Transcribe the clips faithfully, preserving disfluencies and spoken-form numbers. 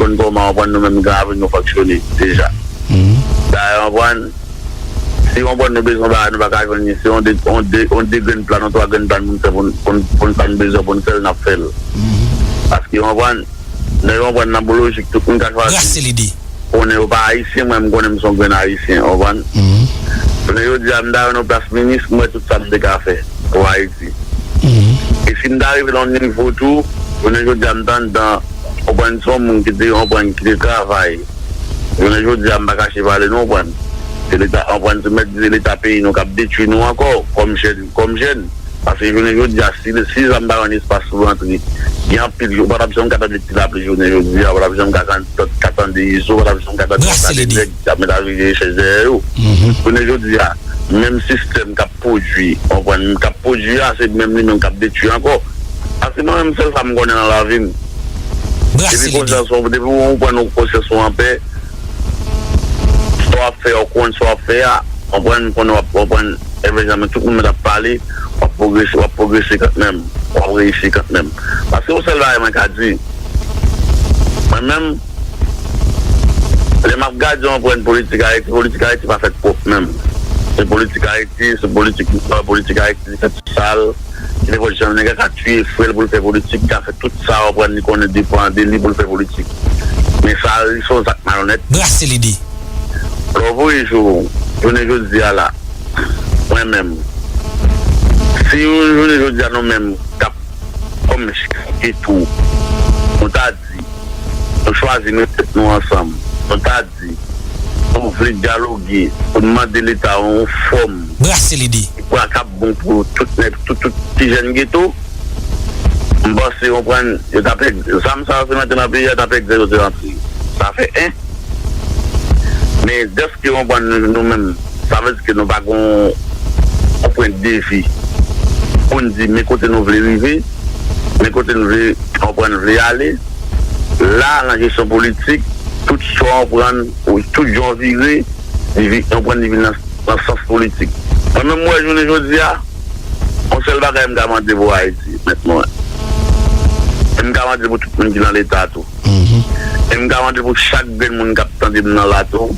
konn kòman, w konprann, nou menm Gran Ravin nou fonksyone deja. Dayè, w konprann, si w konprann nou bezwen bagay, nou pa ka jwenn li, se yon de, yon de, yon de grenn plan, yon twa grenn plan pou n fè, pou n, pou n, pou n sa n bezwen pou n fè l, n ap fè l. Paske, w konprann, nèg, w konprann, nan bon lojik, tout moun ka chwazi. Brase lide. Konnen yo pa ayisyen, mwen, m konnen m se yon grenn ayisyen, w konprann? Jounen jodi a, m ta jwenn yon plas minis, m wè tout sa m te ka fè pou Ayiti. E si m ta rive nan yon nivo tou, jounen jodi a, m ta anndan, w konprann, se yon moun ki te, w konprann, ki te travay. Jounen jodi a, m pa kache pale, non, w konprann. Se Leta, w konprann, se mèt di se Leta peyi nou k ap detwi nou ankò, kòm jèn, kòm jèn. Paske jounen jodi a, si, si zam pa jwenn espas pou antre, gen anpil jou, ou pa t ap janm ka tande ti lapli jounen jodi a, ou pa t ap janm ka, ka, ka tande izo, ou pa t ap janm ka tande, tande nèg k ap met avi rechèch dèyè yo. Jounen jodi a, menm sistèm k ap pwodui, w konprann, k ap pwodui a, se menm li menm k ap detwi ankò. Paske mwen menm, sèl sa m konnen nan lavi m. Depi konsyans ou, depi ou konprann ou konsyans ou anpè, sa w ap fè, ou konn sa w ap fè a, konprann, m konnen w ap konprann, Èvè Jan, men tout moun mèt ap pale, w ap pwogrese, w ap pwogrese kantmenm, w ap reyisi kantmenm. Paske yon sèl bagay mwen ka di, mwen menm, lè m ap gade yon pwen politik Ayiti, politik Ayiti pa fèt pwòp menm. Se politik Ayiti, se politik, politik Ayiti, li fèt sal, ki nenpòt jan nèg la ka tiye frè l pou l fè politik, ka fè tout sa w konprann li konnen depann de li pou l fè politik. Men sa, li se yon zak malonèt. Brase lide. Lè w voye jou, jounen jodi a la, mwen menm, si jounen jodi a nou menm k ap kòm Geto, nou ta di, nou chwazi met tèt nou ansanm, nou ta di, nou vle dyaloge, pou n mande Leta yon fòm. Brase lide. Ki pral k ap bon pou tout nèg, tout, tout ti jèn Geto. M panse, w konprann, yo t ap èg-, zam sa yo te mete nan peyi a, t ap egzèse yo te rantre. Sa fè en. Men dèske, w konprann, nou, nou menm, sa vle di ke nou pa gon yon pwen de vi pou n di men kote nou vle rive, men kote nou vle, w konprann, vle ale. La, nan jesyon politik, tout sa w konprann, ou tout jan w vire, li vi-, w konprann, li vin nan, nan sans politik. Mwen menm, m wè jounen jodi a, yon sèl bagay m ka mande pou Ayiti, mèt mwen. E m ka mande pou tout moun ki nan Leta tou. E m ka mande pou chak grenn moun k ap tande m nan la tou,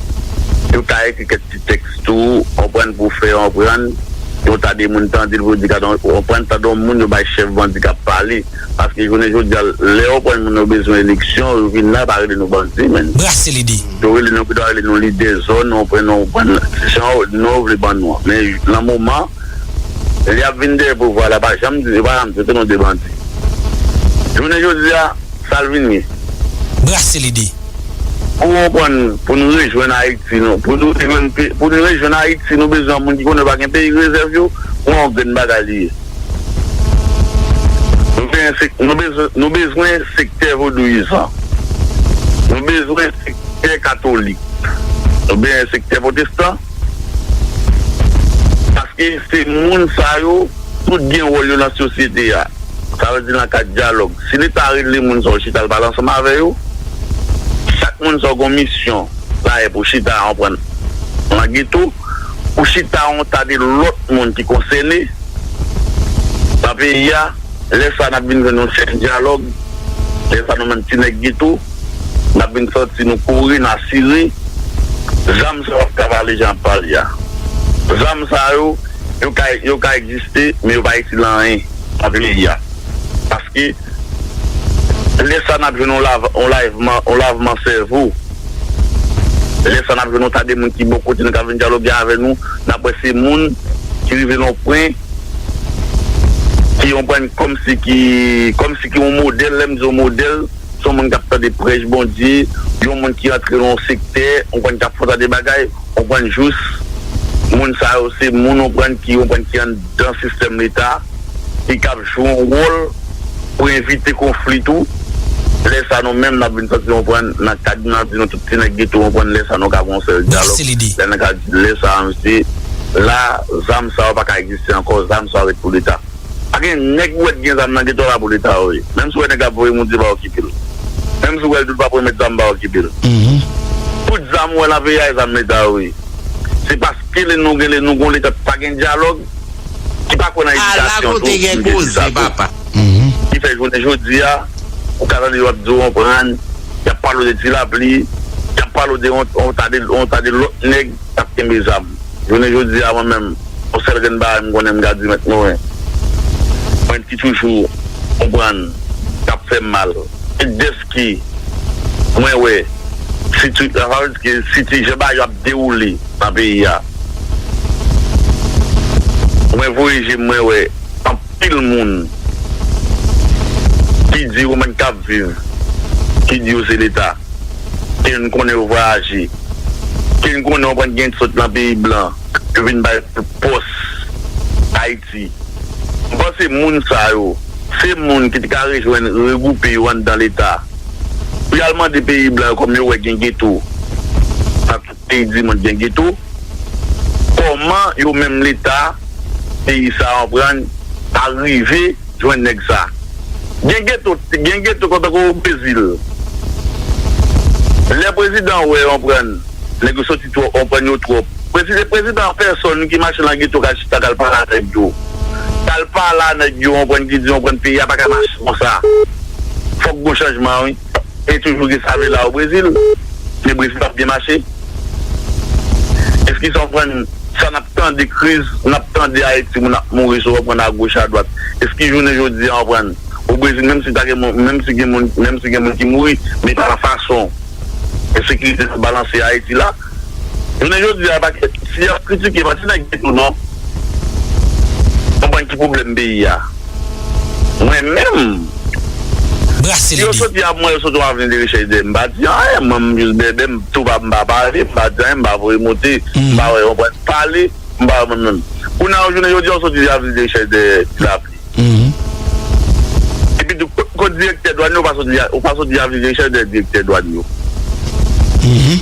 yo ka ekri kèk ti tèks tou, w konprann, pou fè, w konprann, yon ta de moun tande l, pou di, gade, w konprann, tande yon moun, yo bay chèf bandi k ap pale. Paske jounen jodi a, lè w konprann moun yo bezwen eleksyon, yo vin la, yo pa rele nou bandi, menn. Brase lide. Yo rele nou, yo rele nou lidè zòn, w konprann, w konprann, jan non yo vle ban nou an. Men nan moman, lè y ap vin dèyè pouvwa la, pa janm di, yo pa janm di, se nou de bandi. Jounen jodi a, sa l vin ye. Brase lide. Pou w konprann, pou nou rejwenn Ayiti, nou, pou nou rejwenn pe-, pou nou rejwenn Ayiti, nou bezwen moun ki konnen pa gen peyi rezèv yo, pou yon grenn bagay li ye. Nou bezwen sek-, nou bezwen, nou bezwen sektè vodouyizan. Nou bezwen sektè katolik. Nou bezwen sektè pwotestan. Paske se moun sa yo, tout gen wòl yo nan sosyete a. Sa vle di nan kad dyalòg. Si Leta rele moun sa yo chita al pale ansanm avè yo, chak moun sa yo gon misyon, dayè pou chita, w konprann, nan geto, pou chita yon ta de lòt moun ki konsène nan peyi a, lè sa n ap vin jwenn yon chèn dyalòg, lè sa nou menm ti nèg geto, n ap vin santi nou kore, n asire, zam sa yo ap ka pale jan ap pale a. Zam sa yo, yo ka, yo ka egziste, men yo pa itil anyen nan peyi a. Paske, lè sa n ap jwenn yon lav-, yon lavman, yon lavman sèvo. Lè sa n ap jwenn yon ta de moun ki bò kote nou k ap vin dyaloge avè nou, n ap wè se moun ki rive nan yon pwen, ki yon pwen kòmsi ki, kòmsi ki yon modèl, lè m di yon modèl, se yon moun k ap tande prèch Bondye, yon moun ki antre nan yon sektè, yon pwen k ap fè yon ta de bagay, yon pwen jous, moun sa yo se moun, yon pwen ki, yon pwen ki anndan sistèm Leta, ki kab jwe yon wòl pou evite konfli tou. Lè sa nou menm n ap vin santi nou pran nan kad n ap di nou tout ti nèg geto nou pran lè sa nou ka pran yon sèl dyalòg. Lè n ka di lè sa a mesye, la, zam sa yo pa ka egziste ankò, zam sa yo ret pou Leta. Pa gen nèg ou wè ki gen zam nan geto a pa pou Leta yo ye. Menm si w wè nèg la ap voye moun di pa okipe l. Menm si w wè l di l p ap remèt zam pa okipe l. Tout zam ou wè nan peyi a e zam Leta yo ye. Se paske lè nou gen, lè nou gon Leta pa gen dyalòg, ki pa kwè nan edikasyon tou, m te di sa tou. Ki fè jounen jodi a, ou ka tande yo ap di w konprann, y ap pale w de Ti Lapli, y ap pale w de yon, yon ta de, yon ta de lòt nèg k ap kenbe zam. Jounen jodi a, mwen menm, yon sèl grenn bagay m konnen m ka di Mèt Moren. Mwen ki toujou konprann k ap fè m mal. E dèske mwen wè siti-, anfen, ke siti-, jan bagay yo ap dewoule nan peyi a. Mwen voye je m, mwen wè anpil moun ki di yo menm k ap viv, ki di yo se Leta, ke n konnen yo vwayaje, ke n konnen yo pran gen sot nan peyi blan, yo vin bay pòs Ayiti. M panse moun sa yo, se moun ki te ka rejwenn, regwoupe yo anndan Leta, pou y al mande peyi blan yo, kòm yo wè gen geto nan tout peyi dimonn, gen geto, kòman yo menm Leta peyi sa a, konprann, pa rive jwenn nèg sa. Gen geto, gen geto kontan ko Brezil. Lè prezidan wè, konprann, nèg yo soti twòp, konprann, yo twòp. Prezidan, prezidan an pèsòn ki mache nan geto ka chita k al pale a nèg yo. K al pale a nèg yo, konprann, ki di, konprann, peyi a pa ka mache konsa. Fòk gon chanjman, wi. E toujou gen sa vle la o Brezil. Men Brezil p ap byen mache. Èske sa w konprann sa n ap tande kriz, n ap tande Ayiti, moun ap mouri sou w konprann agoch adwat. Èske jounen jodi a w konprann o Brezil, menm si ta gen moun, menm si gen moun, menm si gen moun ki mouri, men pa nan fason ensekirite sa balanse Ayiti la. Jounen jodi a, pa, si y ap kritike, pa ti nèg geto non. Konprann ki pwoblèm peyi a. Mwen menm, si yo soti ap mwen, yo soti yon avni de rechèch dèyè m, m pa di anyen, mwen m jis bèbè, m tou pa, m pa pale, m pa di anyen, m pa voye monte, m pa wè, konprann, pale, m pa wè mwen menm. Kounye a, jounen jodi a, yo soti avni de rechèch dèyè Ti Lapli. Epi tou, kot, kot direktè dwàn yo, ou pa soti, ou pa soti avni de rechèch dèyè direktè dwàn yo.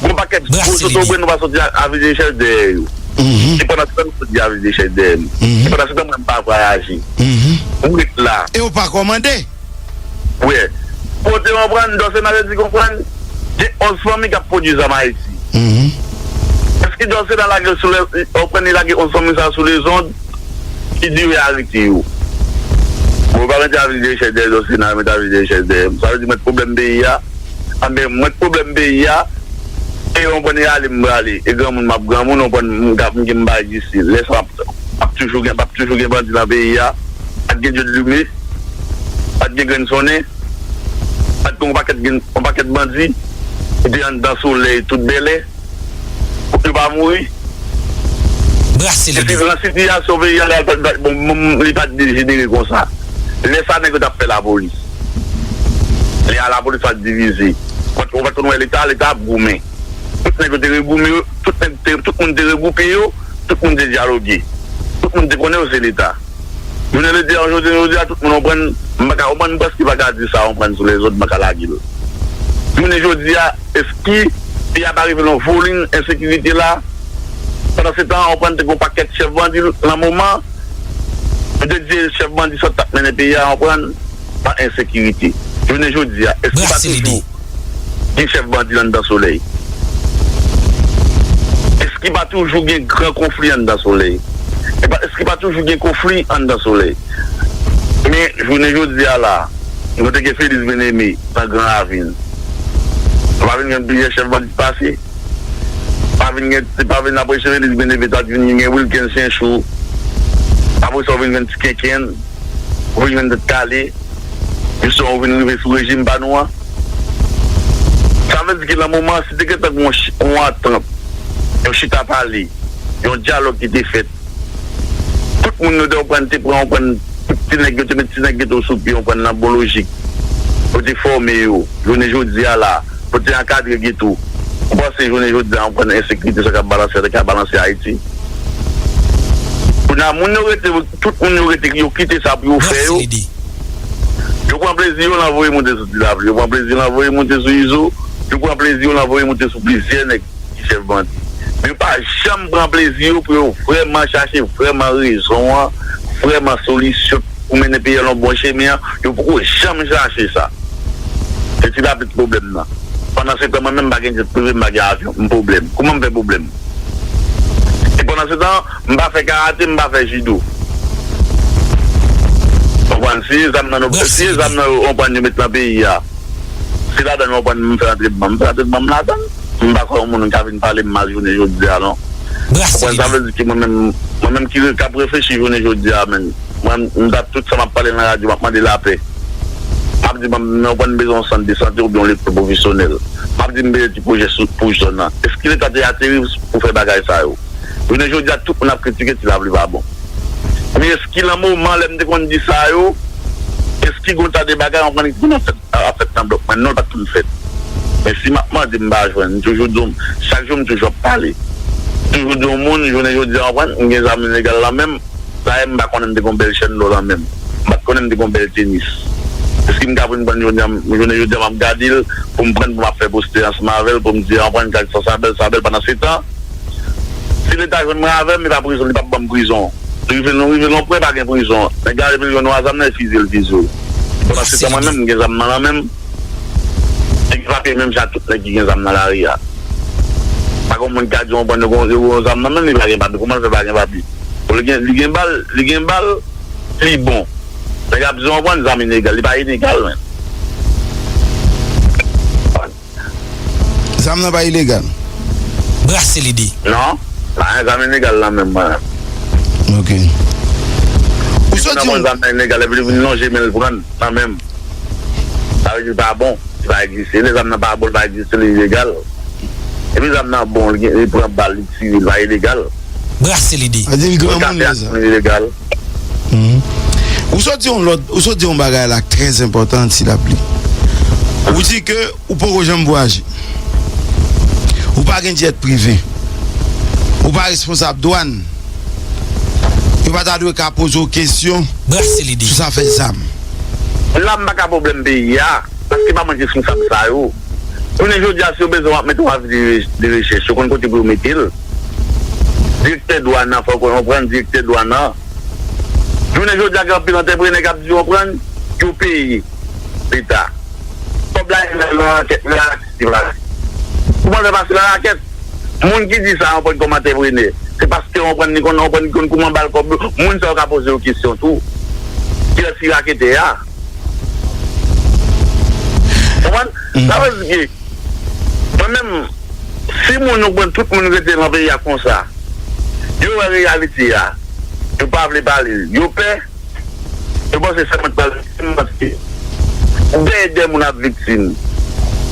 Gon pakèt gwo soto bren, ou pa soti avni de rechèch dèyè yo. E pandan se tan, nou soti avni de rechèch dèyè nou. E pandan se tan, mwen, m pa vwayaje. M ret la. E ou pa kòmande? Wi. Kote w konprann, Dòsena te di konprann, gen onz fanmi k ap pwodui zam Ayiti. Èske Dòsena lage sou lè, konprann, li lage onz fanmi sa sou lezond, ki di yo arete yo? Bon, yo pa mete avni de rechèch dèyè Dòsena, yo mete avni de rechèch dèyè m. Sa vle di mwen pwoblèm peyi a. Anben, mwen pwoblèm peyi a. E w konprann, e ale m prale. E granmoun m ap granmoun, w konprann, m gen m bay disil. Lè sa m ap, ap toujou gen, p ap toujou gen bandi nan peyi a. Pa t gen Djodlume, pa t gen Grenn Sonnen, pa t gen yon pakèt, gen yon pakèt bandi ki te anndan Solèy tout bèlè, pou yo pa mouri. Brase li. Epi nan sitiyasyon peyi a la, bon, bon, li pa t dejenere konsa. Lè sa nèg yo t ap fè lapolis. Lè a lapolis pa t divize. Ou pa t, ou pa t konn wè Leta, Leta ap goumen. Tout nèg yo te regoumen yo, tout nèg te, tout moun te regwoupe yo, tout moun te dyaloge. Tout moun te konnen yo se Leta. Jounen jodi a, jounen jodi a, tout moun konprann, m pa ka konprann, m prèske pa ka di sa, konprann, sou lezòd, m pa ka lage l. Jounen jodi a, èske peyi a pa rive nan volin ensekirite la? Pandan se tan, konprann, te gen yon pakèt chèf bandi nan moman, yo te di chèf bandi sòt t ap mennen peyi a, konprann, pa ensekirite. Jounen jodi a, èske pa toujou gen chèf bandi anndan Solèy? Èske pa toujou gen gran konfli anndan Solèy? E pa, èske pa toujou gen konfli anndan Solèy? Men, jounen jodi a la, nou te gen Feliz Bien-Aimé nan Gran Ravin. Nou pa vin jwenn plizyè chèf bandi pase. Pa vin gen, se pa vin apre cheve li vin evita, vin gen Wilkens Chenchou. Apre sa, ou vin jwenn Ti Kenkenn, ou vin jwenn Tèt Kale, jistan ou vin rive sou rejim pa nou an. Sa vle di ke nan moman, si te gentan gen yon chi-, yon antant, yon chita pale, yon dyalòg ki te fèt, tout moun yo te konprann, te pran, konprann, tout ti nèg yo, te met ti nèg geto sou pye, konprann, nan bon lojik. Yo te fòme yo. Jounen jodi a la, yo te ankadre geto. Ou panse jounen jodi a, konprann, ensekirite sa k ap balanse, sa k ap balanse Ayiti? Kounye a, moun yo rete, tout moun yo rete, yo kite sa pou yo fè yo. Yo pran plezi yo nan voye monte sou Ti Lapli, yo pran plezi yo nan voye monte sou Izo, yo pran plezi yo nan voye monte sou plizyè nèg ki chèf bandi. Men yo pa janm pran plezi yo pou yo vrèman chache vrèman rezon an, vrèman solisyon pou mennen peyi a nan bon chemen an. Yo poko janm chache sa. Se Ti Lapli k pwoblèm nan. Pandan se tan, mwen menm, m pa gen jet prive, m pa gen avyon, m pwoblèm. Kòman m fè pwoblèm? E pandan se tan, m pa fè karate, m pa fè jido. Konprann? Si e zam nan, si e zam nan yo konprann yo met nan peyi a, Se ladan l mwen pran m fè antre blan m, m fè antre blan m ladan l. M pa kwè yon moun ka vin pale m mal jounen jodi a non. Ou konprann? Sa vle di ke mwen menm, mwen menm ki re- k ap reflechi jounen jodi a menm, mwen m t ap tout sa m ap pale nan radyo, m ap mande lapè. M ap di, bon, men ou konn bezwen yon sant de sante oubyen yon lekòl pwofesyonèl. M ap di m bezwen ti pwojè sou pou zòn nan. Èske leta te ateri pou fè bagay sa yo? Jounen jodi a tout moun ap kritike ti lapli pa bon. Men èske nan moman lè m te konn di sa yo, èske gon ta de bagay ou konn ki konn ap fèt ap fèt nan blòk mwen non, l pa t konn fèt. Men si m ap mande m pa jwenn, m toujou di w, chak jou m toujou ap pale. M toujou di yon moun, jounen jodi a, w konprann, m gen zam ilegal nan men m. Dayè m pa konnen m te gon bèl chèn lò nan men m. M pa t konnen m te gon bèl tenis. Èske m ka vin pran jounen, jounen jodi a m ap gade l pou m pran pou m ap fè poste ansanm avè l pou m di, w konprann, gad sa, sa bèl, sa bèl, pandan se tan si leta jwenn mwen avè m, li pa prizon, li p ap ban m prizon. Rive nou rive nan pwen pa gen prizon. Nèg la depi l jwenn w a zam nan, e fize l fize w. Pandan se tan mwen menm, m gen zam nan nan men m. Nèg ki pa peye menm jan ak tout nèg ki gen zam nan lari a. Pa gen moun ki ka di w pran yo gon yo gon zam nan men l, li pa gen papye. Kòman l fè pa gen papye? Bon, li gen, li gen bal, li gen bal, li bon. Nèg ap di w pran zam ilegal, li pa ilegal, men. Zam nan pa ilegal. Brase lide. Non, pa gen zam ilegal nan men mwen. Ok. Ou soti yon. Zam nan ilegal, epi li vin lonje men l pran nan men m. Sa vle di l pa bon, li pa egziste. Lè zam nan pa bon, li pa egziste, li ilegal. Epi zam nan bon, li pran bal, li tire, li pa ilegal. Brase lide. Sa di l granmoun lè sa. Ilegal. Ou sot di yon lòt, ou sot di yon bagay la k trè enpòtan ti lapli. Ou di ke ou poko janm vwayaje. Ou pa gen djèt prive. Ou pa responsab dwàn. Yo pa ta dwe ka poze w kesyon sou sa fè zam. La m pa ka pwoblèm peyi a, paske pa mwen ki responsab sa yo. Jounen jodi a si yo bezwen w ap mete w avi de rechèch, yo konn kote pou yo mete l. Direktè dwàn nan, fò w konprann direktè dwàn nan. Jounen jodi a gen anpil antreprenè k ap di w konprann, yo peye leta. Kòb la rive nan rakèt la, li pase. Ou panse pase nan rakèt? Moun ki di sa yon pòt kòm antreprenè, se paske yon prann li konn yon prann li konn kouman ba l kòb. Moun sa yo ka poze yo kesyon tou. Kiyès ki raketè a? Konprann? Sa vle di ke mwen menm, si moun yo pran tout moun rete nan peyi a konsa, yo wè reyalite a, yo pa vle pale, yo pè. Yo panse sèlman pral viktim paske dèyè dèyè moun ap viktim.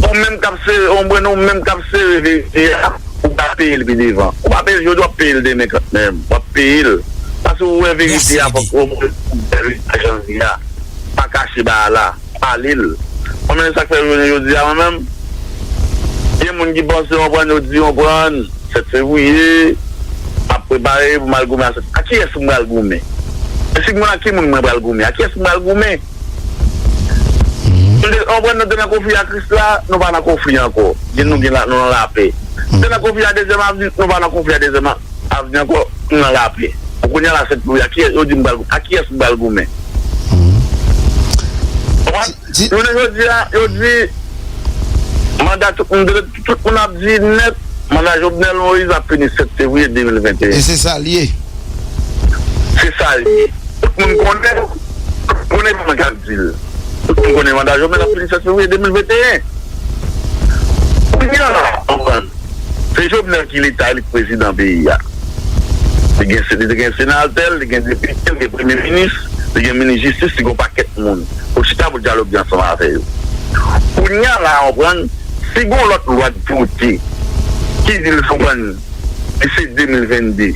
Ou menm k ap sere, ou menm k ap sere verite a, ou pa peye l pi devan. Ou pa peye l jodi, w ap peye l demen kanmenm. W ap peye l. Paske ou wè verite a, fòk ou wè verite a jan l ye a. Pa kache bagay la. Pale l. Ou konprann sa k fè jounen jodi a mwen menm? Gen moun ki panse w konprann, yo di w konprann. Sèt fevriye, m ap prepare pou m al goumen a sèt. Ak kiyès m pral goumen? E si m konn ak ki moun mwen pral goumen? Ak kiyès m pral goumen? Nou te, w konprann, nou te nan konfli a Kris la, nou pa nan konfli ankò. Gen nou gen la, nou nan lapè. Nou te nan konfli a Dezyèm Avni, nou pa nan konfli a Dezyèm Avni ankò, nou nan lapè. Bon, kounye a la sèt fevriye, ak kiyès, yo di m pral, ak kiyès m pral goumen? Ou konprann? Jounen jodi a, yo di manda tout moun, tout moun ap di nèt, manda Jovenel Moïse ap fini sèt fevriye de mil venteyen. E se sa l ye. Se sa l ye. Tout moun konnen, tout moun konnen kòman k ap di l. Tout moun konnen manda Jovenel ap fini sèt fevriye de mil venteyen. Kounye a la, konprann. Se Jovenel ki leta, li k prezidan peyi a. Li gen, li gen senatè l, li gen depite l, li gen premye minis, li gen minis jistis, li gen yon pakèt moun pou chita pou dyaloge ansanm avè yo. Kounye a la, w konprann, si gen yon lòt lwa k vote, ki di l, w konprann, li se de mil vennde,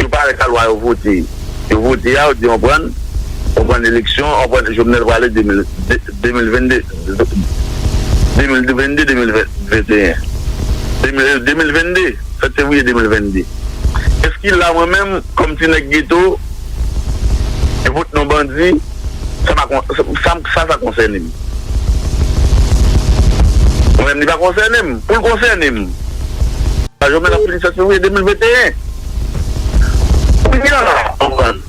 yo pa wè ka lwa yo vote. Yo vote a, yo di, w konprann, w konprann eleksyon, w konprann Jovenel prale de mil, de mil vennde, de mil vennde, de mil venteyen. De mil, de mil vennde, sèt fevriye de mil vennde. Èske la, mwen menm, kòm ti nèg geto, yo vote non bandi, sa pa kon, sa, sa, sa konsène m? Mwen menm, li pa konsène m. Pou l konsène m, Jovenel ap fini sèt fevriye de mil venteyen. Kounye a la, w konprann,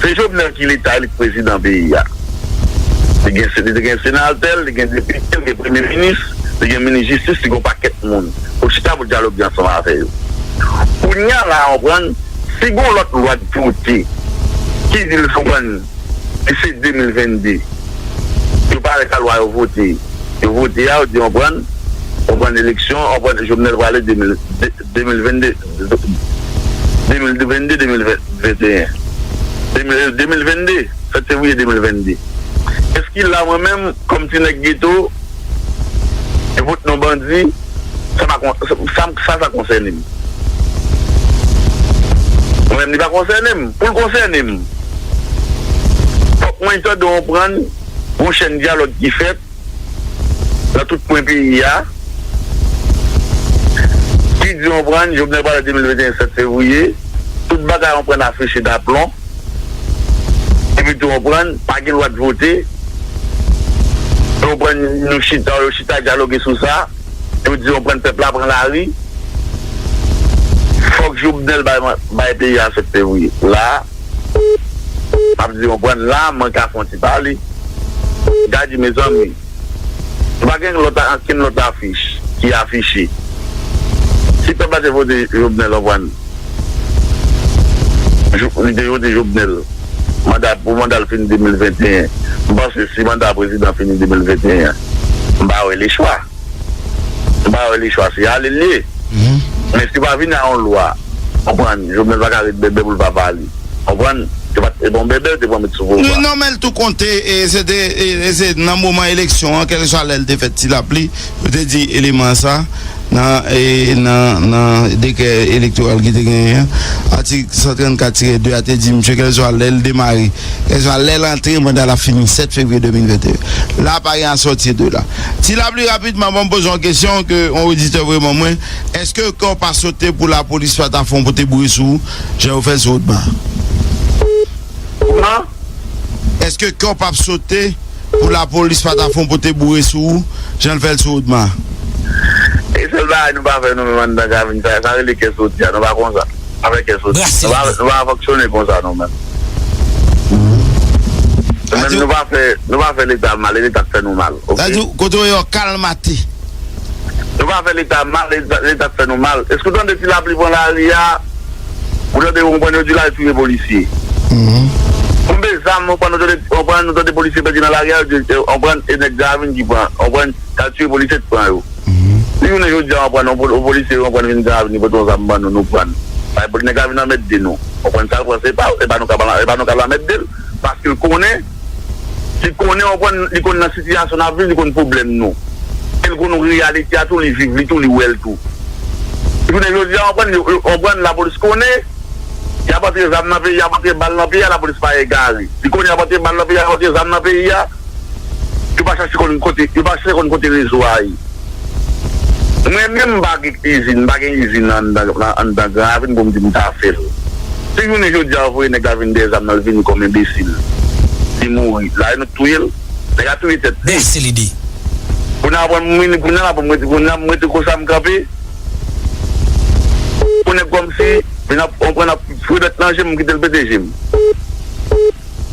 se Jovenel ki leta, li k prezidan peyi a. Li gen, li te gen senatè l, li gen depite l, li gen premye minis, li gen minis jistis, li gen yon pakèt moun pou chita pou dyaloge ansanm avè yo. Kounye a la, w konprann, si gen yon lòt lwa k vote, ki di l, w konprann, li se de mil vennde, yo pa wè ka lwa yo vote. Yo vote a, yo di, w konprann, w konprann, eleksyon, w konprann, Jovenel prale de mil, de mil vennde, de mil vennde, de mil venteyen. De mil, de mil vennde, sèt fevriye de mil vennde. Eski la, mwen menm, kòm ti nèg geto, yo vote non bandi, sa pa kon-, sa, sa, sa konsène m? Mwen menm, li pa konsène m. Pou l konsène m, fòk mwen tande, w konprann, yon chèn dyalòg ki fèt nan tout kwen peyi a, ki di, w konprann, Jovenel prale de mil venteyen sèt fevriye, tout bagay, w konprann, afiche daplon, epi tou, w konprann, pa gen lwa de vote, w konprann, nou chita, yo chita dyaloge sou sa, yo di, w konprann, pèp la pran lari, fòk Jovenel bay, bay peyi a sèt fevriye. La, m ap di, w konprann, la, mwen ka fè yon ti pale. Gade, mezanmi, nou pa gen lòt, ankenn lòt afich ki afiche. Si pèp la te vote Jovenel, w konprann, Jo-, li te vote Jovenel, manda, pou manda l fini de mil venteyen, m panse si manda prezidan fini de mil venteyen an, m pa wè lechwa. M pa wè lechwa, se ale l ye. Men si pa vin a yon lwa, w konprann, Jovenel pa ka ret bèbè pou l pa pale. W konprann? Se pa t, e bon, bèbè, te pran met sou pouvwa. Non, men l tou konte, e se te, e, e se nan moman eleksyon an, kèlkeswa lè l te fèt ti lapli, yo te di eleman sa, nan, e, nan, nan dekrè elektoral ki te genyen an, atik san trannkat tirè de a te di, misye, kèlkeswa lè l demare, kèlkeswa lè l antre, manda l ap fini sèt fevriye de mil venteyen. La, pa gen a sòti de la. Ti lapli, rapidman, ban m poze yon kesyon ke yon oditè voye ban mwen. Èske kè w pa sote pou lapolis pa ta fè yon pote boure sou ou, jan yo fè l sou Wotma? Kòman? Èske kè w p ap sote pou lapolis pa ta fè yon pote boure sou ou, jan l fè l sou Wotma? E sèl bagay nou pa fè nou menm anndan Gavin, sa, sa rele kè soti a, nou pa konsa. Nou pa fè kè soti. Nou pa, nou pa fonksyone konsa nou menm. Nou menm, nou pa fè, nou pa fè Leta mal, e Leta k fè nou mal, oke? Sa di, kote w ye, w kalmate. Nou pa fè Leta mal, Leta, Leta k fè nou mal. Èske w tande ti lapli pran lari a? Ou tande, w konprann, yo di l al touye polisye. Konbe zam, w konprann, nou tande, w konprann, nou tande polisye pèdi nan lari a, yo di, w konprann, e nèg Gavin ki pran, w konprann, k al touye polisye k pran yo. Si jounen jodi a, w konprann, yon pol-, yon polisye, w konprann, vin Gavin, li pote yon zam ban nou, nou pran. Bay nèg Gavin anmède nou. W konprann, sa l pran, se pa, se pa nou k ap, se pa nou k ap anmède l, paske l konnen, li konnen, w konprann, li konn nan sitiyasyon n ap viv, li konn pwoblèm nou. E l konn reyalite a tou, li viv li tou, li wè l tou. Jounen jodi a, w konprann, yo, yo, w konprann, lapolis konnen, y ap antre zam nan peyi, y ap antre bal nan peyi a, lapolis pa egare. Li konnen y ap antre bal nan peyi a, y ap antre zam nan peyi a, yo pa chache konn kote, yo pa chache konn kote rezo a ye. Mwen menm, m pa gen izin, m pa gen izin anndan, anndan Gran Ravin pou m di m ta fè l. Si jounen jodi a, yo voye nèg la vin dèyè zam nan, l vini kòm enbesil, li mouri. La, nou t touye l, nèg la touye tèt li. Bèl se lide. Kounye a, mwen, mwen, kounye a, la, pou mwen, kounye a, mwen, konsa m kanpe. Pou nèg kòmsi, vin ap, on pran ap fre bèt nan je m, m kite l pete je m.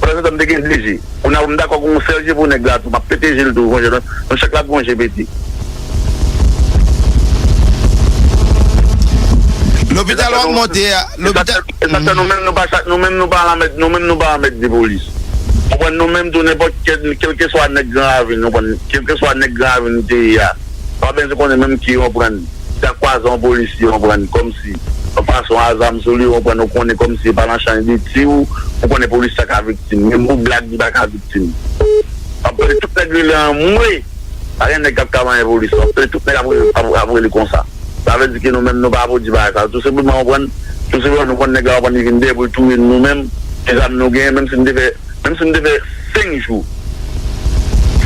Pandan se tan, m te gen de je. Kounye a, m dakò gen yon sèl je pou nèg la tou, m ap pete je l tou, gon je, nou chak la gon je pete. Lopital w ap monte a, lopital. E sa fè nou menm, nou pa, nou menm, nou pa anmède, nou menm, nou pa anmède de polis. Ou konprann, nou menm tou, nenpòt kèl, kèlkeswa nèg Gran Ravin, ou konprann, kèlkeswa nèg Gran Ravin te ye a. Pa bezwen konnen menm ki, w konprann, si ta kwaze yon polisye, w konprann, kòmsi, yon fason a zam sou li, w konprann, ou konnen kòmsi e pa nan chan li tire w, ou konnen polis sa ka viktim. Menm pou blag, li pa ka viktim. W ap tande tout nèg rele anmwe, pa gen nèg k ap ka manyen polis, w ap tande tout nèg ap rele, ap, ap rele konsa. Sa vle di ke nou menm, nou pa pou di bagay sa. Tou senpleman, w konprann, tou senpleman, nou konn nèg la, w konprann, li vin dèyè pou l touye nou menm, se zam nou genyen, menm si n te fè Menm si n te fè senk jou.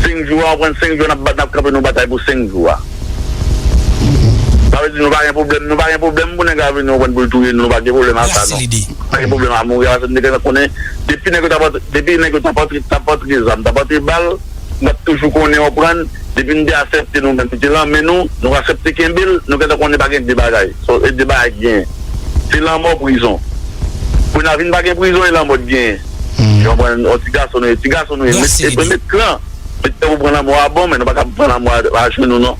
Senk jou a, w konprann, senk jou a, n ap bat, n ap kanpe, nou batay pou senk jou a. Sa vle di nou pa gen pwoblèm, nou pa gen pwoblèm pou nèg la vini, w konprann, pou l touye nou, nou pa gen pwoblèm a sa, non. Nou pa gen pwoblèm a mouri a, paske n te gentan konnen, depi nèg yo t ap antre, depi nèg yo t ap antre, t ap antre zam, t ap antre bal, n ap toujou konnen, w konprann, depi n te aksepte nou menm, li te lan men nou, nou aksepte kenbe l, nou gentan konnen pa gen de bagay. So, e de bagay ki genyen. Se lanmò, prizon. Kounye a vin pa gen prizon, e lanmò t genyen. Yo pran yon ti gason nou ye, ti gason nou ye. Met, e, met kran. Met kran pou pran lanmò a bon, men nou pa ka pran lanmò a, a jwenn nou, non.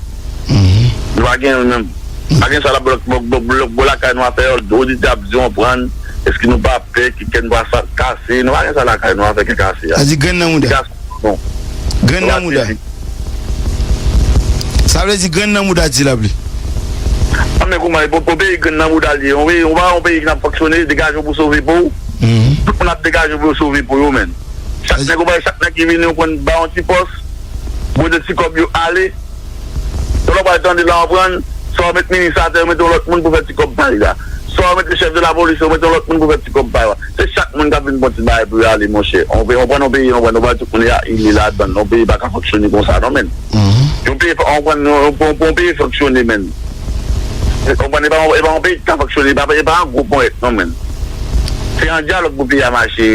Nou pa gen l menm. Pa gen sa la, blòk, blòk, blòk, blòk, blòk lakay nou a fè, oditè ap di, w konprann, èske nou pa pè ke kè nou pa sa, kase, nou pa gen sa lakay nou a fè ke kase a. Sa di grenn nan mouda. Ti gason, non. Grenn nan mouda. Nou pa sezi. Sa vle di grenn nan mouda ti lapli. An men kouman, e pou, pou peyi grenn nan mouda li ye. Yon peyi, yon, yon peyi ki n ap fonksyone, degaje w pou sove po w. Tout moun ap degaje w pou yo sove po yo, men. Chak nèg ou bay, chak nèg ki vini, ou konn ba yon ti pòs, pote ti kòb yo ale. Yon lòt pral tande la, w konprann, sa w met minis atè, yo mete yon lòt moun pou fè ti kòb pa li la. Sa w mete chèf de lapolis, yo mete yon lòt moun pou fè ti kòb pa li la. Se chak moun k ap vin pran ti bagay pou yo ale, monchè. Yon peyi, yon peyi, yon peyi, nou bay tout moun ya, li ladan l. Yon peyi pa ka fonksyone konsa, non, men. Yon peyi, yon, yon, yon, yon peyi fonksyone, men. Ou konprann, e pa, e pa yon peyi ki ka fonksyone, e pa, e pa an gwo ponyèt, non, men. Se an dyalòg pou peyi a mache.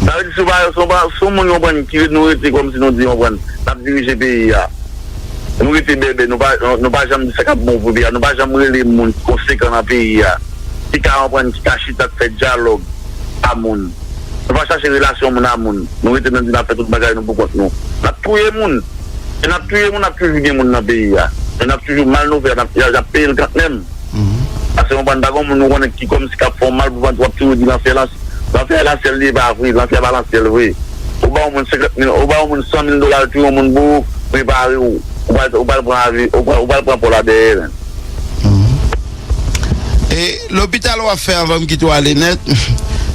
Sa vle di, si w pa, si w pa, si w moun, yon konprann, ki nou rete kòmsi nou di, yon konprann, n ap dirije peyi a. Nou rete bèbè, nou pa, nou pa janm di sa k ap bon pou peyi a, nou pa janm rele moun ki konsekan nan peyi a, ki ka konprann, ki ka chita, k fè dyalòg a moun. Nou pa chache relasyon moun a moun. Nou rete nan di n ap fè tout bagay nou pou kont nou. N ap touye moun. E n ap touye moun, n ap toujou gen moun nan peyi a. E n ap toujou mal nou fè, n ap, y ap peye l kantmenm. Paske, w konprann, pa gen moun ou konnen ki kòmsi k ap fè w mal pou vant, w ap toujou di lanfyè, lanfyè, lanfyè, lanfyè li ye pa vre, lanfyè pa lanfyè l vre. Ou ba yon moun senkant mil, ou ba yon moun san mil dola, l touye yon moun pou ou, prepare w, ou pral, ou pral pran avi, ou pral, ou pral pran pò la dèyè, men. E lopital w ap fè anvan m kite w ale nèt,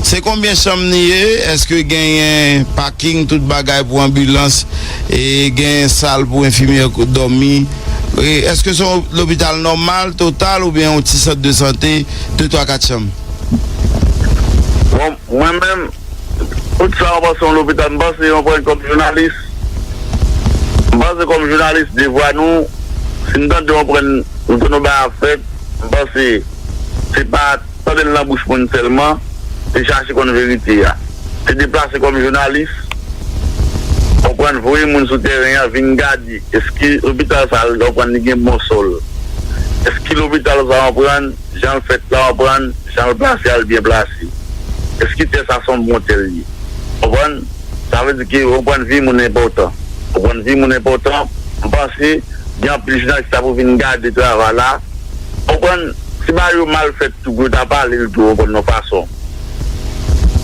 se konbyen chanm li ye? Èske genyen paking, tout bagay pou anbilans? E genyen sal pou enfimyè dòmi? E èske se yon lopital nòmal, total, oubyen yon ti sant de sante, de, twa, kat chanm? Bon, mwen menm, tout sa w panse yon lopital, m panse yon pwen kòm jounalis. M panse kòm jounalis, devwa nou, si n tande yon pwen, nou tande yon bagay ap fèt, m panse se pa tande l nan bouch moun sèlman, se chache konn verite a. Se deplase kòm jounalis, konprann, voye moun sou tèren an, vin gade, èske lopital sa a, konprann, li gen bon sòl? Èske lopital sa a, konprann, jan l fèt la, konprann, jan l plase a, l byen plase? Èske tè sa se yon bon tè l ye? Konprann? Sa vle di ke, konprann, vi moun enpòtan. Konprann, vi moun enpòtan. M panse, gen anpil jounalis ki ta pou vin gade travay la. Konprann, si bagay yo mal fèt tou, pou yo ta pale l tou, konprann, yon fason.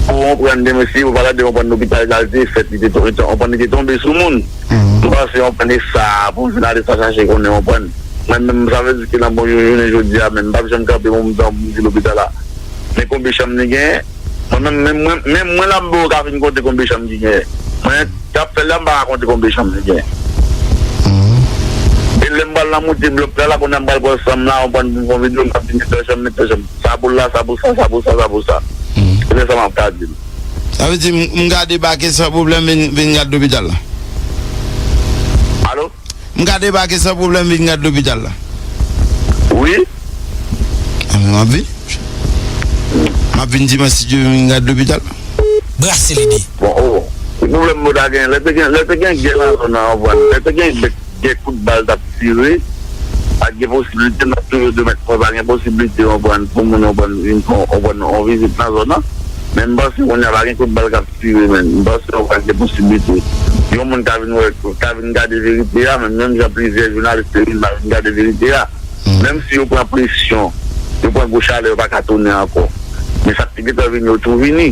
Pou konprann, demen si yo pa tande, konprann, lopital la, l te fèt, li te tonbe, konprann, li te tonbe sou moun. M panse, konprann, e sa, pou jounalis la chache konnen, konprann. Mwen menm, sa vle di ke nan bon jounen jodi a, menm, m p ap janm kanpe, bon, m di lopital la. Men konbyen chanm li genyen? Mwen menm, menm mwen, menm mwen la m poko ka fin konte konbyen chanm ki genyen. Mwen, k ap fè l la, m pa ka konte konbyen chanm li genyen. E lè m pral nan moute blòk la, la, kounye a m pral pran san m la, m pran pou m fè yon videyo, m ap di, met tèl chanm, met tèl chanm. Sa pou l la, sa pou sa, sa pou sa, sa pou sa. Se sa m ap ka di l. Sa vle di, m, m ka debake san pwoblèm, vin, vin gade lopital la. Alo? M ka debake san pwoblèm vin gade lopital la. Wi. Anben, m ap vin. M ap vin dimanch, si Dye vle, vin gade lopital la. Brase lide. Bon, oh. Ki pwoblèm nou ta gen? Lè te gen, lè te gen gè nan zòn nan, w konprann. Lè te gen gè, gè kout bal t ap tire, pa t gen posiblite, n ap toujou de mèt, pa gen posiblite, w konprann, pou moun, w konprann, vin fè, w konprann, yon vizit nan zòn nan. Men m panse kounye a pa gen kout bal k ap tire, men m panse w konprann gen posiblite. Yon moun ka vin wè, ka vin gade verite a, men menm jan plizyè jounalis te vin, pa vin gade verite a. Menm si yo pran presyon, yo pran gwo chalè, yo pa ka tounen ankò. Men sa k te gentan vini, yo tou vini.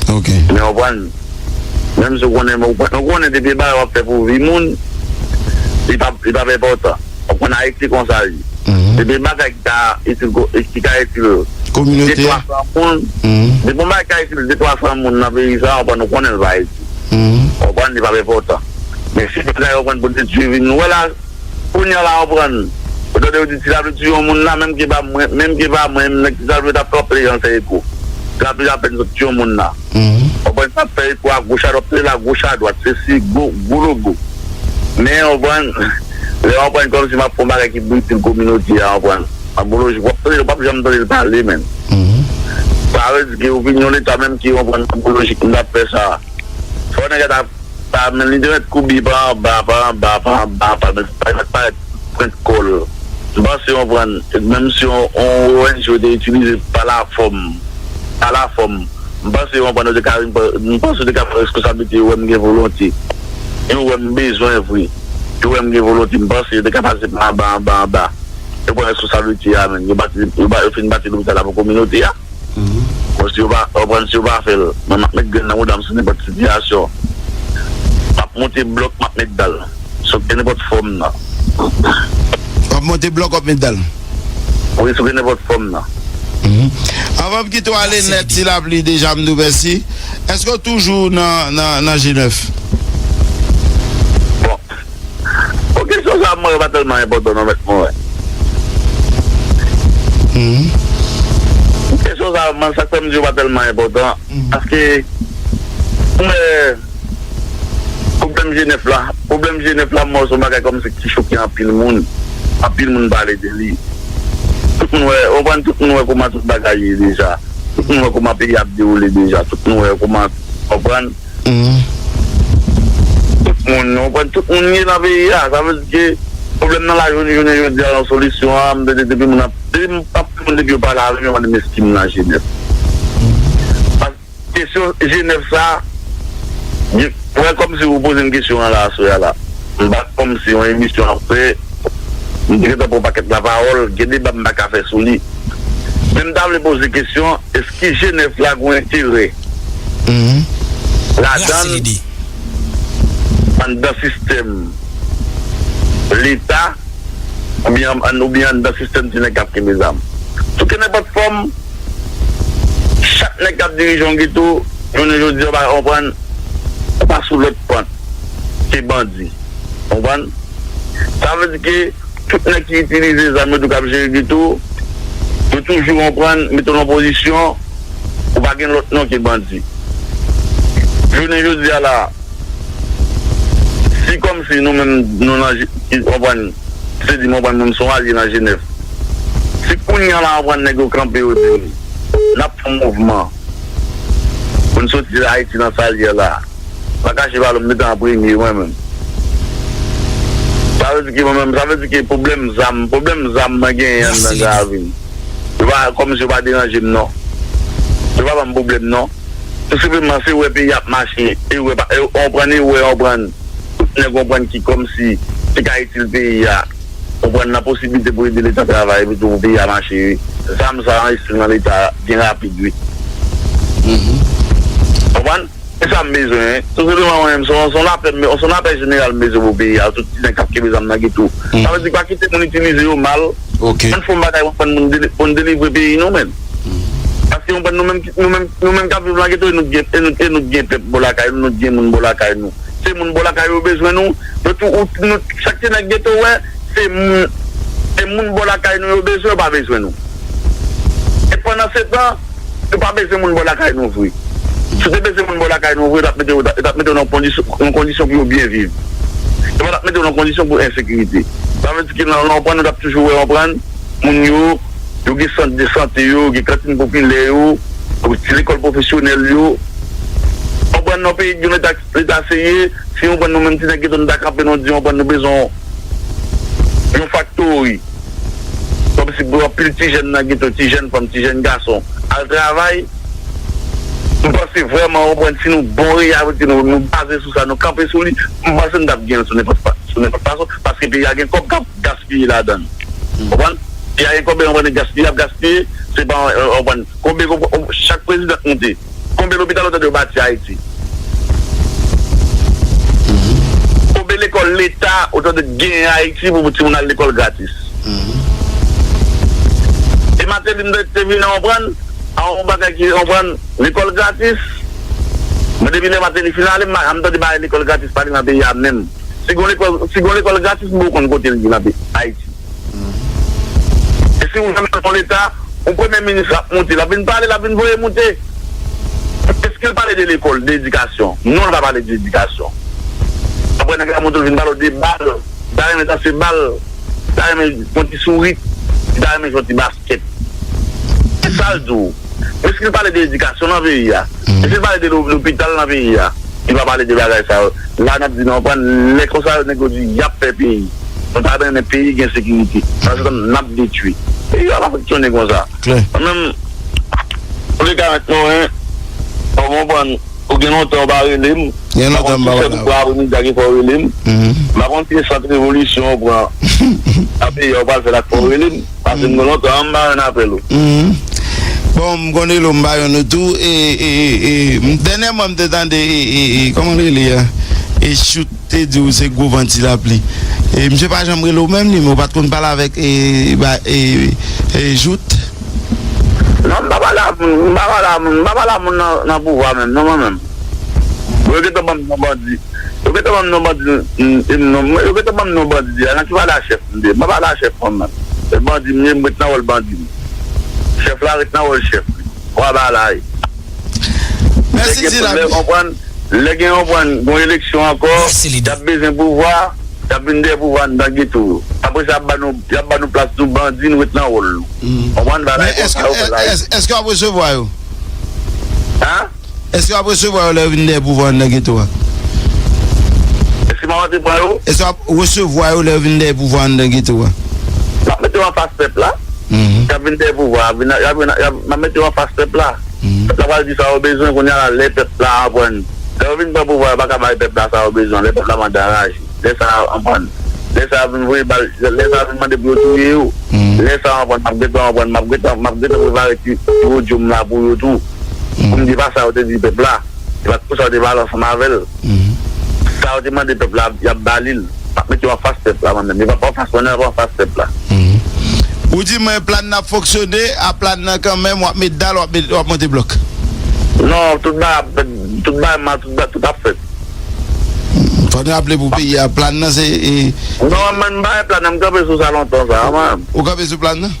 Men w konprann, menm si w konnen, men w konprann, w konnen depi e bagay w ap fè pou vi moun, li p ap, li p ap enpòtan. W konprann, Ayiti konsa l ye. Depi e bagay ki ka itil, ki ka itil de, twa san moun, depi yon bagay ka itil de, twa san moun nan peyi sa, w konprann, w konnen l pa itil. W konprann, li p ap enpòtan. Men si bagay yo konn pou detwi vi nou, wè la, kounye a la, w konprann, ou tande yo di Ti Lapli tiye yon moun la, menm ke pa mwen, menm ke pa mwen, menm nèg Ti Lapli t ap kanpe devan fè eko. Ti Lapli apèn sot tiye yon moun la. W konprann, t ap fè eko a goch a dwat, tande la, goch a dwat, se si gwo, gwo logo. Men, w konprann, lè w konprann kòmsi m ap fè yon bagay ki pou itil kominote a, w konprann. An bon lojik, w ap tande, w p ap janm tande l pale, menm. Sa vle di ke opinyon Leta menm ki, w konprann, an bon lojik, m t ap fè sa. Fò nèg la ta Pa, men li te mèt koube pa anba, pa anba, pa anba, pa, men pa, pa, pa pran kò l. M panse w konprann, menm si yon, yon O N G yo te itilize pa lafòm, pa lafòm, m panse w konprann, yo te ka vin pran, m panse yo te ka pran responsablite, yo wè m gen volonte. Yo wè m bezwen vre. Yo wè m gen volonte, m panse yo te ka pase pa anba, anba, anba. Yo pran responsablite a, men. Yo bati, yo ba, yo fin bati lopital la pou kominote a. Bon, si yo pa, w konprann, si yo pa fè l, mwen, m ap met grenn nan mouda m sou nenpòt sitiyasyon. M ap monte blòk, m ap met dal. Sot de nenpòt fòm nan. W ap monte block up medal. Wi, sou nenpòt fòm nan. Mhm. Anvan m kite w ale nèt, Ti Lapli, deja m di w mèsi. Èske w toujou nan, nan, nan G nèf? Bon. Bon, kesyon sa a, mwen, yo pa tèlman enpòtan, non, mèt mwen, wè. Mhm. Kesyon sa a, mwen, sa k fè m di yo pa tèlman enpòtan, mhm, paske, mwen, pwoblèm G nèf la, pwoblèm G nèf la, mwen, se yon bagay kòmsi ki choke anpil moun. Anpil moun pale de li. Tout moun wè, w konprann, tout moun wè kòman tout bagay ye deja. Tout moun wè kòman peyi a ap dewoule deja. Tout moun wè kòman, w konprann? Mhm. Tout moun, w konprann, tout moun ye nan peyi a. Sa vle di ke pwoblèm nan la, jounen, jounen jodi a, yon solisyon a, m te, te, depi moun ap, depi m ap moun depi yo pale avè m, yo mande m èske m nan G nèf. Kesyon G nèf sa, gen, wè, kòmsi ou poze m kesyon an la, aswè a la. M pa kòmsi yon emisyon ap fè, m te gentan pran pakèt lapawòl, gen deba m pa ka fè sou li. Men m ta vle poze kesyon, èske G nèf la gen enterè, mhm, ladan, anndan sistèm Leta, oubyen, oubyen anndan sistèm ti nèg k ap kenbe zam? Sou kenenpòt fòm, chak nèg k ap dirije yon geto, jounen jodi a, w pa konprann, ou pa sou lòt pant ke bandi. Konprann? Sa vle di ke tout nèg ki itilize zam yo tou k ap jere geto, yo toujou, konprann, mete w nan pozisyon, ou pa gen lòt non ke bandi. Jounen jodi a la, si kòmsi nou menm, nou nan, ki, konprann, se di, mwen, konprann, mwen, m se yon alye nan G nèf. Si kounye a la, konprann, nèg yo kanpe, yo di, n ap fè yon mouvman pou n soti Ayiti nan sa l ye la, m pa kache ba nou, m mete an premye, mwen menm. Sa vle di ke mwen menm, sa vle di ke pwoblèm zam, pwoblèm zam mwen genyen anndan Gravin, yo pa, kòmsi yo pa deranje m, non. Yo pa ban m pwoblèm, non. Tou senpleman, se wè peyi ap mache, e wè, pa, e konprann, e wè, konprann. Tout nèg konprann ki kòmsi se ka itil peyi a. Konprann, nan posiblite pou ede Leta travay, epi tou pou peyi a mache, wi. Zam sa a, envesti nan Leta byen rapid, wi. Mhm. Konprann? Se sa m bezwen, wi. Tou senpleman, mwen menm, se yon, se yon lapè, se yon lapè jeneral m bezwen pou peyi a, tout ti nèg k ap kenbe zam nan geto. Mhm. Sa vle di, pa kite moun itilize yo mal. Ok. Ann fè yon bagay pou n, pou n deli-, pou n delivre peyi nou, menm. Mhm. Paske, konprann, nou menm, nou menm, nou menm k ap viv nan geto, e nou t gen, e nou, e nou t gen pèp bò lakay nou, nou t gen moun bò lakay nou. Se moun bò lakay yo bezwen nou. Yo tou, ou, nou, chak ti nèg geto wè, se moun, se moun bò lakay nou yo bezwen, yo pa bezwen nou. E pandan se tan, yo pa bezwen moun bò lakay nou vre. Si yo te bezwen moun bò lakay nou vre, yo t ap mete yo, yo t ap mete yo nan kondisyon, nan kondisyon pou yo byen viv. Yo pa t ap mete yo nan kondisyon pou ensekirite. Sa vle di ke nan, nan, konprann, nou t ap toujou wè, konprann, moun yo, yo gen sant de sante yo, yo gen kantin popilè yo, yo gen ti lekòl pwofesyonèl yo. Konprann, nan peyi nou, Leta, Leta serye, si, konprann, nou menm ti nèg geto, nou ta kanpe, nou di, konprann, nou bezwen yon faktori. Kòmsi pou anpil ti jèn nan geto, ti jèn fanm, ti jèn gason, al travay, m panse vrèman, konprann, si nou bon reyalite, nou, nou baze sou sa, nou kanpe sou li, m panse n t ap gen l sou nenpòt fa-, sou nenpòt fason, paske peyi a gen kòb k ap gaspiye ladan l. Konprann? Peyi a gen kòb, e konprann, gaspiye, ap gaspiye, se pa, euh, konprann, konbe, konprann, chak prezidan k monte, konbe lopital ou tande yo bati Ayiti? Konbe lekòl Leta ou tande genyen Ayiti pou timoun al lekòl gratis? E Martelly te vin nan, konprann, a yon bagay ki, konprann, lekòl gratis. Mwen, depi lè Martelly fin ale, m pa janm tande bagay lekòl gratis pale nan peyi a menm. Si gon lekòl, si gon lekòl gratis, m poko konn kote l ye nan peyi Ayiti. E si ou janm nan yon Leta, yon premye minis ap monte, l ap vin pale, l ap vin voye monte. Èske l pale de lekòl, de edikasyon? Non, l pa pale de edikasyon. Apre, nèg la monte, l vin pale w de bal. Li ta renmen danse bal. Li ta renmen fè yon ti sourit. Li ta renmen jwe yon ti baskèt. Se sa l di w. Èske l pale de edikasyon nan peyi a? Èske l pale de lo-, lopital nan peyi a? Li pa pale de bagay sa yo. La, n ap di, nou konprann, lè konsa, nèg yo di, y ap fè peyi. Nou ta renmen peyi gen sekirite. Paske n ap detwi. Peyi a pa fonksyone konsa. Klè. Mwen menm, antouleka, mèt Moren, ou konprann, ou gen lontan ou pa rele m. Gen lontan m pa wè la. Ou pran apremidi a ki fè w rele m. M pa konn ki sant revolisyon ou pran nan peyi a, ou pral fè la k fè w rele m. Paske m gen lontan m pa jwenn apèl ou. Bon, m konn rele w, m pa jwenn ou tou. E, e, e, e, m, dènyèman, m te tande, e, e, e, kòman l rele a? E Chout te di w se gwo van Ti Lapli. E misye pa janm rele w menm li, men w pa t konn pale avèk e, ba, e, e Jout? Non, m pa pale a moun, m pa pale a moun, m pa pale a moun nan, nan pouvwa menm, non, mwen menm. Yo gentan ban m non bandi. Yo gentan ban m non bandi, m, m, non, yo gentan ban m non bandi, a nan ki pale a chèf m de? M pa pale a chèf mwen menm. Se bandi m ye, m ret nan wòl bandi m. Chèf la ret nan wòl chèf li. Wa bagay. Mèsi, Ti Labi. Lè, konprann, lè gen, konprann, gon eleksyon ankò, y ap bezwen pouvwa, y ap vin dèyè pouvwa anndan geto yo. Apre sa, y ap ba nou, y ap ba nou plas nou bandi, nou ret nan wòl nou. Konprann bagay konsa yo fè la. Èske w ap resevwa yo? Hein? Èske w ap resevwa yo lè yo vin dèyè pouvwa anndan geto a? Èske m ap antre pran yo? Èske w ap resevwa yo lè yo vin dèyè pouvwa anndan geto a? M ap mete yo anfas pèp la. Y ap vin dèyè pouvwa, y ap vin, y ap vin, y ap, m ap mete yo anfas pèp la. Pèp la pral di sa yo bezwen, kounye a la, lè pèp la aprann. Lè yo vin pran pouvwa, yo pa ka bay pèp la sa yo bezwen, lè pèp la mande anraje. Lè sa a, anprann. Lè sa a vin voye bal, lè sa a vin mande pou yo touye yo. Lè sa a, anprann, m ap gentan, anprann, m ap gentan, m ap gentan prepare ti, ti odyo m la pou yo tou. Pou m di pa sa yo te di pèp la. Se pa t pou sa yo te pale ansanm avè l. Sa yo te mande pèp la, y ap ba li l. M ap mete yo anfas pèp la, mwen menm. Yo p ap anfas mwen, non, y ap anfas pèp la. Ou di mwen plan nan ap fonksyone, a plan nan kanmenm, w ap met dal, w ap met, w ap monte blòk. Non, tout bagay ap fèt, tout bagay mal, tout bagay, tout ap fèt. Fò n raple pou peyi a, plan nan se, e, non, mwen, m pa gen plan nan, m kanpe sou sa lontan sa, mwen. Ou kanpe sou plan nan?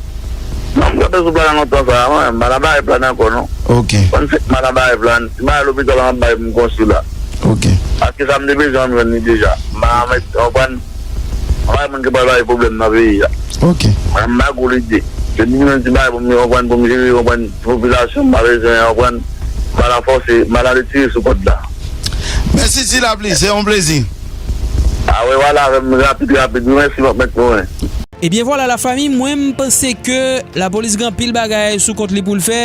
Non, m kanpe sou plan nan lontan sa, mwen, m pa nan bagay plan ankò, non. Ok. Konn se m pa nan bagay plan, si m al lopital an, m bay pou m konstwi la. Ok. Paske sa m te bezwen an, m jwenn li deja. M pa mèt, konprann, m pa moun ki pral bay pwoblèm nan peyi a. Ok. Mwen, m pa gwo lide. Se li menm ti bagay pou m, konprann, pou m jere, konprann, ti popilasyon, m pa bezwen, konprann, m pa nan fòse, m pa nan retire sou kòd la. Mèsi, Ti Lapli, se yon plezi. A, wè, wala, avè m rapid, rapid, wi, mèsi, m ap mèt mwen. Ebyen, vwala, lafanmi, mwen, m panse ke lapolis gen anpil bagay sou kont li pou l fè.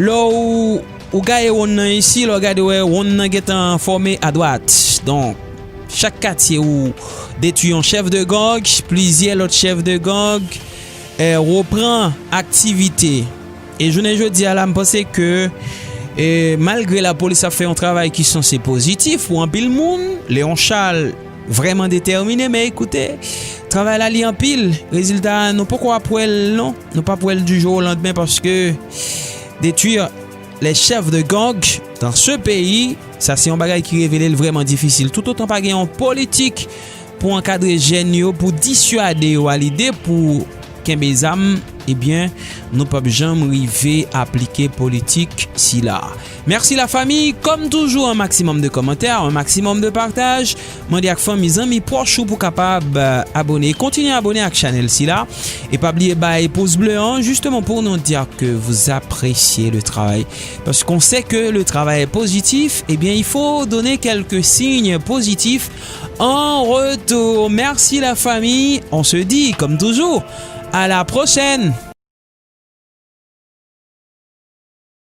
Lè w, ou gaye wonn nan isi, lè w gade, wè, wonn nan gentan fòme adwat. Donk, chak katye ou detwi yon chèf de gang, plizyè lòt chèf de gang, eh, repran aktivite. E jounen jodi a la, m panse ke, eh, malgre lapolis ap fè yon travay ki sanse pozitif pou anpil moun, Léon Charles vrèman detèmine, men ekoute, travay la li anpil. Rezilta a, nou poko ap wè l non. Nou p ap wè l du jour au lendemain paske détruire les chefs de gang dans ce pays, sa se yon bagay ki revele l vrèman difisil. Toutotan pa gen yon politik pou ankadre jèn yo, pou diswade yo a lide pou kenbe zam, ebyen, nou p ap janm rive aplike politik sila. Mèsi lafanmi, kòm toujou, un maximum de commentaires, un maximum de partage. Mande ak fanmi, zanmi, pwòch ou pou kapab, euh, abone. Kontinye abone ak chanèl sila. E pa bliye bay pouce bleu an, justement pour nous dire que vous appréciez le travail. Parce qu'on sait que le travail est positif, eh bien, il faut donner quelques signes positifs en retour. Merci la famille. On se dit, comme toujours, à la prochaine.